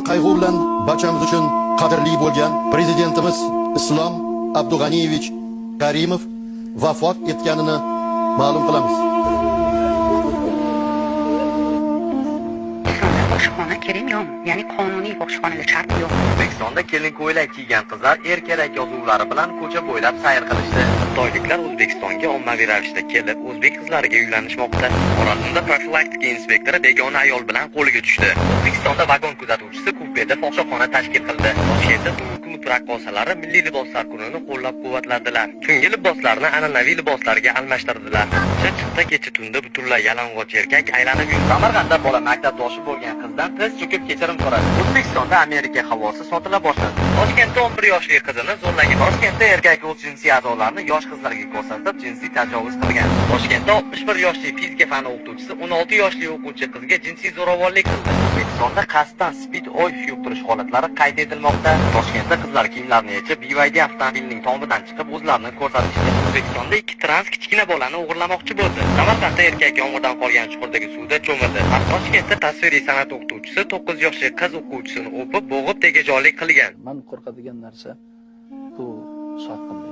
Qayg'u bilan barchamiz uchun qadrli bo'lgan prezidentimiz Islom Abdug'aniyevich Karimov vafot etganini ma'lum qilamiz. Islomda fohishaxona kerakmi yo'qmi? Ya'ni qonuniy fohishaxonalar shartmi yo'qmi? O'zbekistonda kelin ko'ylak kiygan qizlar erkalak yozuvlari bilan ko'cha bo'ylab sayr qilishdi. Xitoyliklar O'zbekistonga ommaviy ravishda kelib, o'zbek qizlariga uylanishmoqda. Xorazmda profilaktika inspektori begona ayol bilan qo'lga tushdi. O'zbekistonda vagon kuzatuvchisi kupeda fohishaxona tashkil qildi. Toshkentda tungi klub raqqosalari milliy liboslar kunini qo'llab-quvvatladilar. Tungi liboslarni an'anaviy liboslarga almashtirdilar. Chirchiqda kecha tunda butunlay yalang'och erkak aylanib yurdi. Samarqandda bola maktabdoshi bo'lgan qizdan tiz cho'kib kechirim so'radi. O'zbekistonda Amerika havosi sotila boshladi. Toshkentda 11 yoshli qizini zo'rlagan. Toshkentda erkak o'z jinsiy a'zolarini yosh qizlarga ko'rsatib, jinsiy tajovuz qilgan. Toshkentda 61 yoshli fizika fani o'qituvchisi 16 yoshli o'quvchi qizga jinsiy zo'ravonlik qildi. O'zbekistonda qasddan SPID OIV yuqtirish holatlari qayd etilmoqda. Toshkentda qizlar kiyimlarini yechib, BYD avtomobilining tomidan chiqib o'zlarini ko'rsatishdi. O'zbekistonda ikki trans kichkina bolani o'g'irlamoqchi bo'ldi. Samarqandda erkak yomg'irdan qolgan chuqurdagi suvda cho'mildi. Toshkentda tasviriy san'at o'qituvchisi 9 yoshli qiz o'quvchisini o'pib, bo'g'ib tegajoqlik qilgan. Man qo'rqadigan narsa bu sotqinlik.